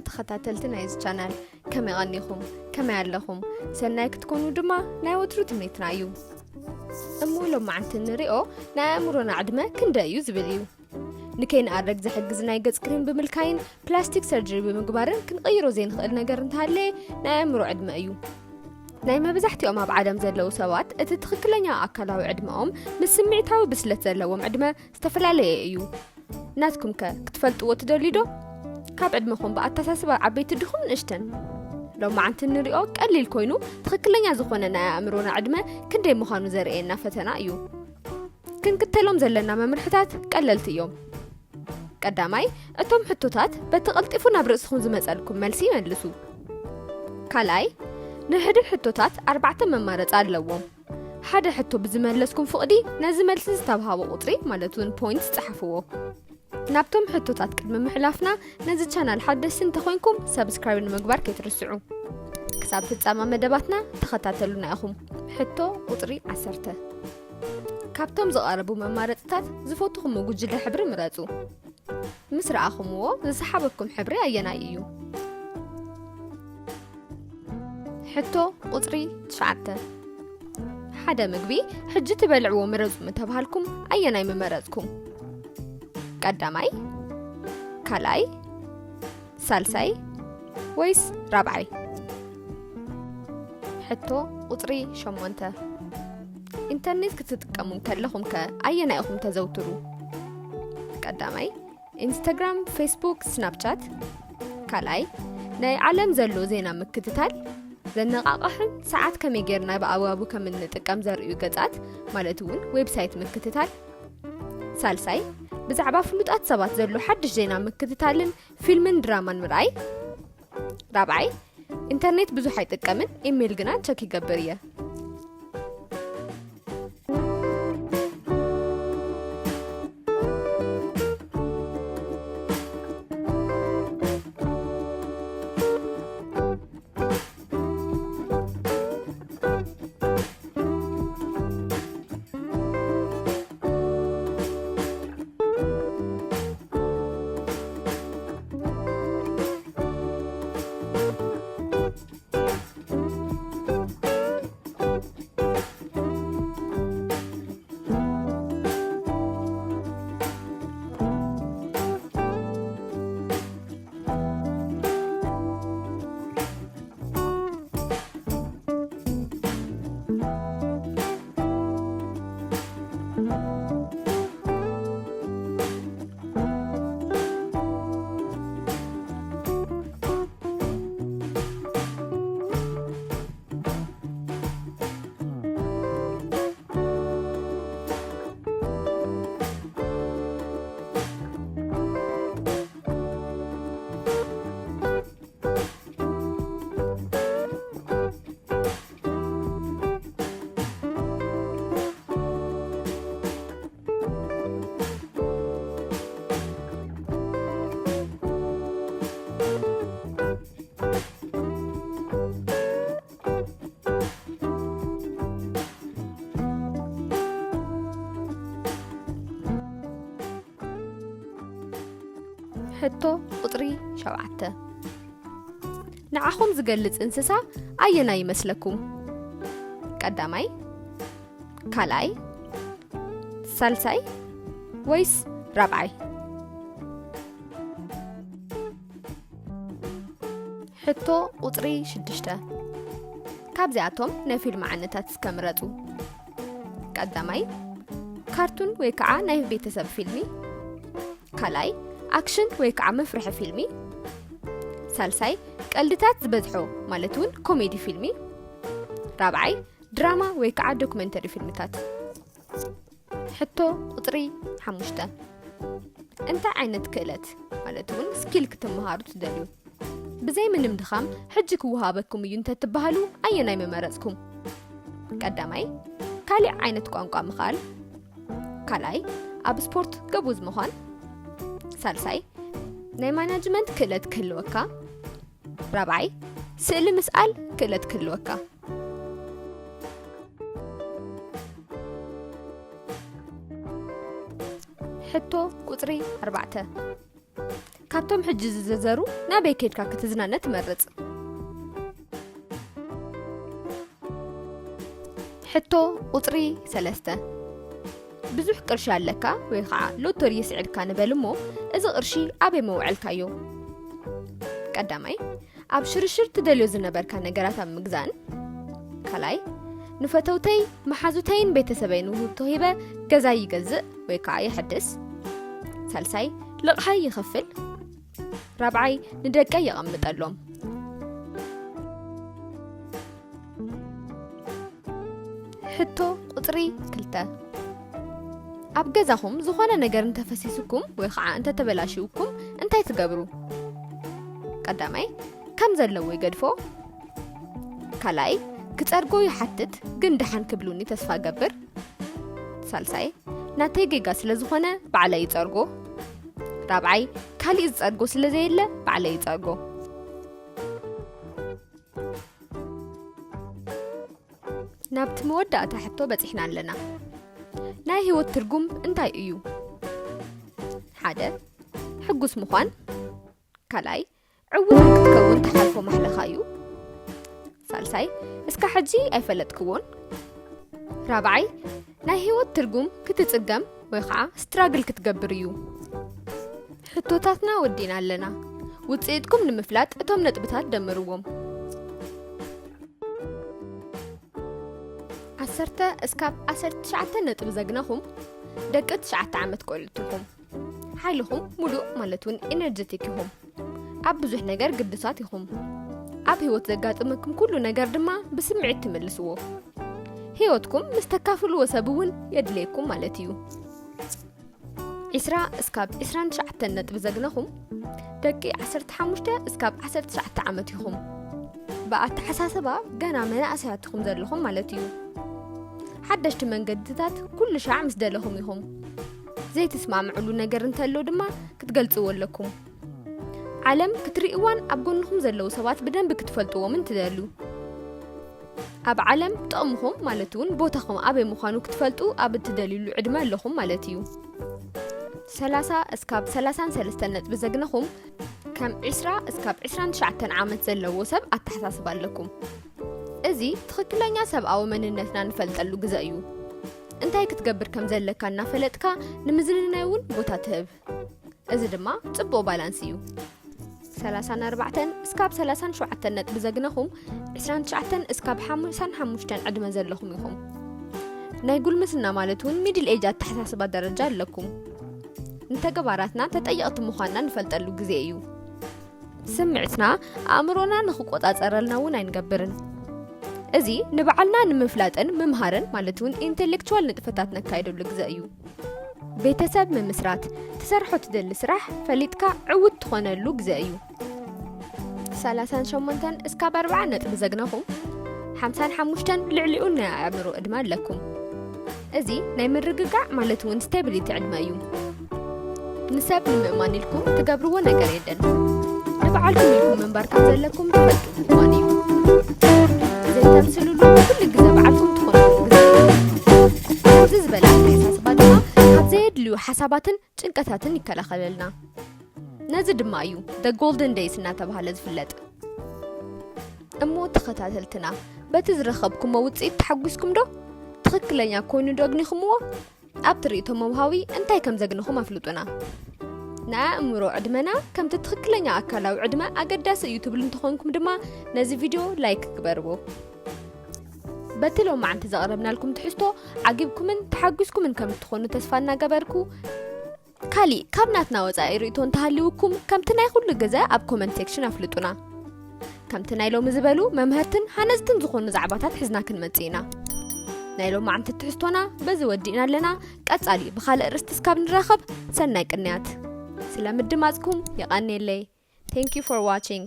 ተኸታተልቲ ናይዚ ቻናል፣ ከመይ ቀኒኹም? ከመይ ኣለኹም? ሰናይ ክትኮኑ ድማ ናይ ወትሩ ትምኒትና እዩ። እሞ ሎማዓንቲ ንሪኦ ናይ ኣእምሮና ዕድመ ክንደይ እዩ ዝብል እዩ። ንከይንኣረግ ዝሕግዝ ናይ ገጽ ክሬም ብምልካይን ፕላስቲክ ሰርጀሪ ብምግባርን ክንቕይሮ ዘይንኽእል ነገር እንተሃለየ ናይ ኣእምሮ ዕድመ እዩ። ናይ መብዛሕትኦም ኣብ ዓለም ዘለዉ ሰባት እቲ ትኽክለኛ ኣካላዊ ዕድመኦም ምስ ስምዒታዊ ብስለት ዘለዎም ዕድመ ዝተፈላለየ እዩ። ናትኩም ከ ክትፈልጥዎ ትደልዩ ዶ? ካብ ዕድመኹም ብኣተሳስባ ዓበይቲ ዲኹም ንእሽተን? ሎማዓንቲ እንሪኦ ቀሊል ኮይኑ ትኽክለኛ ዝኾነ ናይ ኣእምሮና ዕድመ ክንደይ ምዃኑ ዘርእየና ፈተና እዩ። ክንክተሎም ዘለና መምርሕታት ቀለልቲ እዮም። ቀዳማይ፣ እቶም ሕቶታት በቲ ቀልጢፉ ናብ ርእስኹም ዝመጸልኩም መልሲ ይመልሱ። ካልኣይ፣ ንሕድር ሕቶታት ኣርባዕተ መማረፂ ኣለዎም። ሓደ ሕቶ ብዝመለስኩም ፍቕዲ ነዚ መልሲ ዝተብሃቦ ቁፅሪ ማለት እውን ፖይንት ጸሓፍዎ። ናብቶም ሕቶታት ቅድሚ ምሕላፍና ነዚ ቻናል ሓደስቲ እንተኾይንኩም ሰብስክራይብ ንምግባር ከይትርስዑ። ክሳብ ፍጻመ መደባትና ተኸታተሉና ኢኹም። ሕቶ ቁፅሪ ዓሰርተ። ካብቶም ዝቐረቡ መማረፅታት ዝፈትኹም ጉጅለ ሕብሪ ምረፁ። ምስ ረኣኹምዎ ዝሰሓበኩም ሕብሪ ኣየናይ እዩ? ሕቶ ቁፅሪ ትሽዓተ። ሓደ ምግቢ ሕጂ ትበልዕዎ ምረፁ ምተባሃልኩም ኣየናይ ምመረፅኩም? ቀዳማይ፣ ካልኣይ፣ ሳልሳይ ወይስ ራብዓይ? ሕቶ ቁፅሪ ሸሞንተ። ኢንተርኔት ክትጥቀሙ ከለኹም ከ ኣየናይ ኢኹም ተዘውትሩ? ቀዳማይ፣ ኢንስታግራም፣ ፌስቡክ፣ ስናፕቻት። ካልኣይ፣ ናይ ዓለም ዘሎ ዜና ምክትታል። ዘነቓቕሕን ሰዓት ከመይ ጌርና ብኣግባቡ ከም እንጥቀም ዘርእዩ ገጻት፣ ማለት እውን ዌብሳይት ምክትታል። ሳልሳይ፣ ብዛዕባ ፍሉጣት ሰባት ዘሎ ሓድሽ ዜና ምክትታልን ፊልምን ድራማን ምርኣይ። ራብዓይ፣ ኢንተርኔት ብዙሕ ኣይጥቀምን፣ ኢሜይል ግና ቸክ ይገብር እየ። ሕቶ ቁፅሪ ሸውዓተ። ንዓኹም ዝገልጽ እንስሳ ኣየናይ ይመስለኩም? ቀዳማይ፣ ካልኣይ፣ ሳልሳይ ወይስ ራብዓይ? ሕቶ ቁጽሪ ሽዱሽተ። ካብዚኣቶም ናይ ፊልም ዓይነታት እስከ ምረጹ። ቀዳማይ፣ ካርቱን ወይ ከዓ ናይ ቤተሰብ ፊልሚ። ካልኣይ፣ ኣክሽን ወይ ከዓ መፍርሒ ፊልሚ። ሳልሳይ፣ ቀልድታት ዝበዝሖ ማለት እውን ኮሜዲ ፊልሚ። ራብዓይ፣ ድራማ ወይ ከዓ ዶክመንተሪ ፊልምታት። ሕቶ ቁፅሪ ሓሙሽተ። እንታይ ዓይነት ክእለት ማለት እውን ስኪል ክትመሃሩ ትደልዩ? ብዘይ ምንም ድኻም ሕጂ ክወሃበኩም እዩ እንተትበሃሉ ኣየናይ ምመረፅኩም? ቀዳማይ፣ ካሊእ ዓይነት ቋንቋ ምኽኣል። ካልኣይ፣ ኣብ ስፖርት ገቡዝ ምዃን። ሳልሳይ፣ ናይ ማናጅመንት ክእለት ክህልወካ። ራብዓይ፣ ስእሊ ምስኣል ክእለት ክህልወካ። ሕቶ ቁፅሪ ኣርባዕተ። ካብቶም ሕጂ ዝዘዘሩ ናበይ ከድካ ክትዝናነ ትመርጽ? ሕቶ ቁጽሪ ሰለስተ። ብዙሕ ቅርሺ ኣለካ ወይ ኸዓ ሎቶሪ ይስዕድካ ንበል እሞ፣ እዚ ቅርሺ ኣበይ መውዐልካዮ? ቀዳማይ፣ ኣብ ሽርሽር ትደልዮ ዝነበርካ ነገራት ኣብ ምግዛእን። ካልኣይ፣ ንፈተውተይ፣ መሓዙተይን ቤተሰበይን ውህብቶ ሂበ ገዛ ይገዝእ ወይ ከዓ ይሕድስ። ሳልሳይ፣ ልቕሓይ ይኸፍል። ራብዓይ፣ ንደቀይ የቐምጠሎም። ሕቶ ቁጽሪ ክልተ። ኣብ ገዛኹም ዝኾነ ነገር እንተፈሲስኩም ወይ ኸዓ እንተተበላሽውኩም እንታይ ትገብሩ? ቀዳማይ፣ ከም ዘለዎ ይገድፎ። ካልኣይ፣ ክጸርጎ ይሓትት፣ ግን ደሓን ክብሉኒ ተስፋ እገብር። ሳልሳይ፣ ናተይ ጌጋ ስለ ዝኾነ ባዕለይ ይጸርጎ። ራብዓይ፣ ካሊእ ዝጸርጎ ስለ ዘየለ ባዕለይ ይጸርጎ። ናብቲ መወዳእታ ሕቶ በጺሕና ኣለና። ናይ ህይወት ትርጉም እንታይ እዩ? ሓደ፣ ሕጉስ ምዃን። ካልኣይ፣ ዕዉት ንክትከውን ትሓልፎ ማሕለኻ እዩ። ሳልሳይ፣ እስካ ሕጂ ኣይፈለጥክዎን። ራብዓይ፣ ናይ ህይወት ትርጉም ክትጽገም ወይ ከዓ ስትራግል ክትገብር እዩ። ሕቶታትና ወዲና ኣለና። ውጽኢትኩም ንምፍላጥ እቶም ነጥብታት ደምርዎም። ዓሰርተ እስካብ ዓሰርተ ትሽዓተ ነጥቢ ዘግነኹም ደቂ ትሽዓተ ዓመት ቆልዑት ኢኹም። ሓይልኹም ሙሉእ ማለት እውን ኤነርጀቲክ ኢኹም። ኣብ ብዙሕ ነገር ግዱሳት ኢኹም። ኣብ ህይወት ዘጋጥመኩም ኩሉ ነገር ድማ ብስምዒት ትምልስዎ። ህይወትኩም ምስ ተካፍልዎ ሰብ እውን የድልየኩም ማለት እዩ። ዒስራ እስካብ ዒስራን ትሽዓተን ነጥቢ ዘግነኹም ደቂ ዓሰርተ ሓሙሽተ እስካብ ዓሰርተ ትሽዓተ ዓመት ኢኹም። ብኣተሓሳስባ ገና መናእሰያት ኢኹም ዘለኹም ማለት እዩ። ሓደሽቲ መንገድታት ኩሉ ሻዕ ምስ ደለኹም ኢኹም። ዘይትስማምዕሉ ነገር እንተሎ ድማ ክትገልጽዎ ኣለኩም። ዓለም ክትርእይዋን ኣብ ጎንኹም ዘለዉ ሰባት ብደንቢ ክትፈልጥዎምን ትደልዩ። ኣብ ዓለም ጥቕምኹም ማለት እውን ቦታኹም ኣበይ ምዃኑ ክትፈልጡ ኣብ እትደልዩሉ ዕድመ ኣለኹም ማለት እዩ። ሰላሳ እስካብ ሰላሳን ሰለስተን ነጥቢ ዘግነኹም ከም ዒስራ እስካብ ዒስራን ትሽዓተን ዓመት ዘለዎ ሰብ ኣተሓሳስባ ኣለኩም። እዚ ትኽክለኛ ሰብኣዊ መንነትና ንፈልጠሉ ግዘ እዩ። እንታይ ክትገብር ከም ዘለካ እናፈለጥካ ንምዝንናይ እውን ቦታ ትህብ። እዚ ድማ ጽቡቕ ባላንስ እዩ። ሰላሳን ኣርባዕተን እስካብ ሰላሳን ሸውዓተን ነጥቢ ዘግነኹም ዒስራን ትሽዓተን እስካብ ሓምሳን ሓሙሽተን ዕድመ ዘለኹም ኢኹም። ናይ ጉልምስና ማለት እውን ሚድል ኤጅ ኣተሓሳስባ ደረጃ ኣለኩም። ንተግባራትና ተጠየቕቲ ምዃንና ንፈልጠሉ ግዜ እዩ። ስምዒትና ኣእምሮና ንኽቆጻጸረልና እውን ኣይንገብርን። እዚ ንባዕልና ንምፍላጥን ምምሃርን ማለት እውን ኢንቴሌክቹዋል ንጥፈታት ነካይደሉ ግዜ እዩ። ቤተሰብ ምምስራት፣ ትሰርሖ ትደሊ ስራሕ ፈሊጥካ ዕውት ትኾነሉ ግዜ እዩ። ሰላሳን ሸሞንተን እስካብ ኣርብዓ ነጥቢ ዘግነኹም ሓምሳን ሓሙሽተን ልዕሊኡን ናይ ኣእምሮ ዕድመ ኣለኩም። እዚ ናይ ምርግጋዕ ማለት እውን ስቴቢሊቲ ዕድመ እዩ። ንሰብ ንምእማን ኢልኩም ትገብርዎ ነገር የለን። ንባዕልኩም ኢልኩም ምንባር ከም ዘለኩም ትፈልጡ ብምዃን እዩ። ዘይተምስሉሉ ኩሉ ግዜ ባዕልኩም ትኾኑ ግዜ እዩ። ከምዚ ዝበለ ኣተሓሳስባ ድማ ካብ ዘየድልዩ ሓሳባትን ጭንቀታትን ይከላኸለልና። ነዚ ድማ እዩ The Golden Days እናተባህለ ዝፍለጥ። እሞ ተኸታተልትና፣ በቲ ዝረኸብኩሞ ውጽኢት ተሓጒስኩም ዶ? ትኽክለኛ ኮይኑ ዶ ኣግኒኹምዎ? ኣብቲ ርእይቶ መውሃቢ እንታይ ከም ዘግነኹም ኣፍልጡና። ናይ ኣእምሮ ዕድመና ከምቲ ትኽክለኛ ኣካላዊ ዕድመ ኣገዳሲ እዩ ትብሉ እንተኾንኩም ድማ ነዚ ቪድዮ ላይክ ግበርዎ። በቲ ሎማዓንቲ ዘቕረብናልኩም ትሕዝቶ ዓጊብኩምን ተሓጒስኩምን ከም እትኾኑ ተስፋ እናገበርኩ፣ ካሊእ ካብ ናትና ወጻኢ ርእይቶ እንተሃልዩኩም ከምቲ ናይ ኩሉ ግዜ ኣብ ኮመንት ሴክሽን ኣፍልጡና። ከምቲ ናይ ሎሚ ዝበሉ መምሀርትን ሃነጽትን ዝኾኑ ዛዕባታት ሒዝና ክንመጽእ ኢና። ናይ ሎማዓንቲ ትሕዝቶና በዚ ወዲእና ኣለና። ቀጻሊ ብኻልእ ርእስቲ እስካብ ንራኸብ ሰናይ ቅንያት። ስለ ምድማጽኩም የቐንየለይ። Thank you for watching.